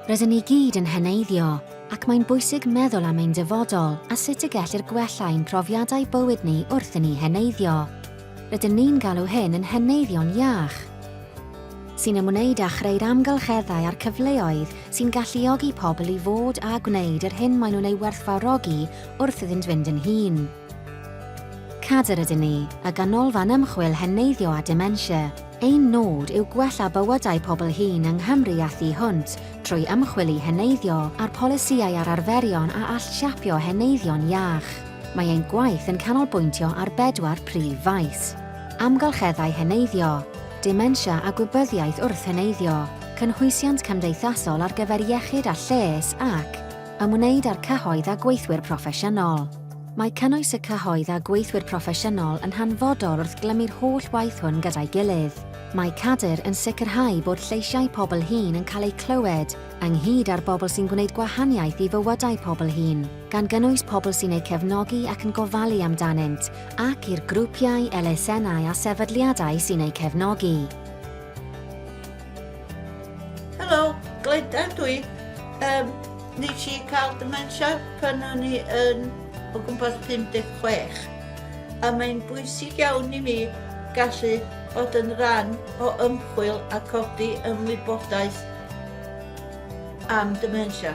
Rydyn ni gyd yn heneiddio, ac mae'n bwysig meddwl am ein dyfodol a sut y gellir gwella ein profiadau bywyd ni wrth i ni heneiddio. Rydyn ni'n galw hyn yn heneiddio'n iach, sy'n ymwneud â chreu'r amgylcheddau a'r cyfleoedd sy'n galluogi pobl i fod a gwneud yr hyn maen nhw'n ei werthfawrogi wrth iddynt fynd yn hŷn. Cadr ydyn ni, y Ganolfan Ymchwil Heneiddio a Dementia. Ein nod yw gwella bywydau pobl hŷn yng Nghymru a thu hwnt trwy ymchwil i heneiddio a'r polisïau a'r arferion a all siapio heneiddio'n iach. Mae ein gwaith yn canolbwyntio ar bedwar prif faes, amgylcheddau heneiddio, dementia a gwybyddiaeth wrth heneiddio, cynhwysiant cymdeithasol ar gyfer iechyd a lles ac, ymwneud â'r cyhoedd a gweithwyr proffesiynol. Mae cynnwys y cyhoedd a gweithwyr proffesiynol yn hanfodol wrth glymu'r holl waith hwn gyda'i gilydd. Mae Cadr yn sicrhau bod lleisiau pobl hŷn yn cael eu clywed, ynghyd â'r bobl sy'n gwneud gwahaniaeth i fywydau pobl hŷn, gan gynnwys pobl sy'n eu cefnogi ac yn gofalu amdanynt, ac i'r grwpiau, elusennau a sefydliadau sy'n eu cefnogi. Helo, Glenda dwi. Um, nes i cael dementia pan o'n i yn o gwmpas 56. A mae'n bwysig iawn i mi gallu bod yn rhan o ymchwil a codi ymwybodaeth am dementia.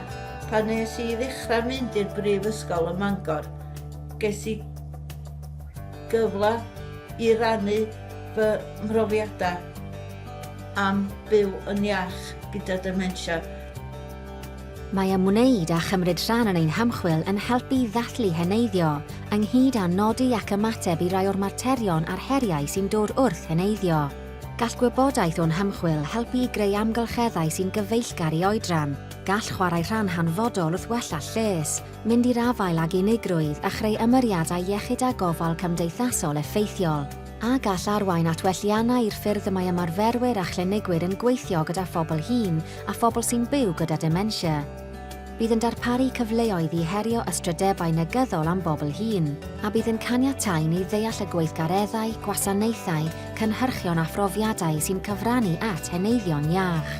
Pan nes i ddechrau mynd i'r brifysgol ym Mangor, ges i gyfle i rannu fy mhrofiadau am byw yn iach gyda dementia. Mae ymwneud â chymryd rhan yn ein hymchwil yn helpu i ddathlu heneiddio, ynghyd â nodi ac ymateb i rai o'r materion a'r heriau sy'n dod wrth heneiddio. Gall gwybodaeth o'n hymchwil helpu i greu amgylcheddau sy'n gyfeillgar i oedran. Gall chwarae rhan hanfodol wrth wella lles, mynd i'r afael ag unigrwydd a chreu ymyriadau iechyd a gofal cymdeithasol effeithiol. A gall arwain at welliannau i'r ffyrdd y mae ymarferwyr a chlinigwyr yn gweithio gyda phobl hŷn a phobl sy'n byw gyda dementia. Bydd yn darparu cyfleoedd i herio ystrydebau negyddol am bobl hŷn, a bydd yn caniatáu ni ddeall y gweithgareddau, gwasanaethau, cynhyrchion a phrofiadau sy'n cyfrannu at heneiddio'n iach.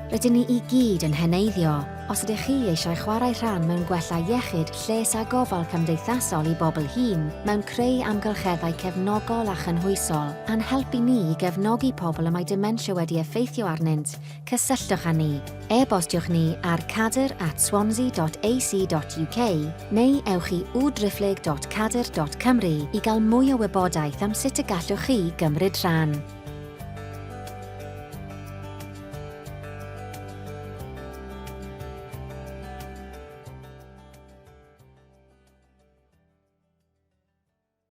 Rydyn ni i gyd yn heneiddio. Os ydych chi eisiau chwarae rhan mewn gwella iechyd, lles a gofal cymdeithasol i bobl hŷn, mewn creu amgylcheddau cefnogol a chynhwysol, a'n helpu ni i gefnogi pobl y mae dementia wedi effeithio arnynt, cysylltwch â ni. E-bostiwch ni ar cadr at swansea dot ac dot uk neu ewch i www.cadr.cymru i gael mwy o wybodaeth am sut y gallwch chi gymryd rhan.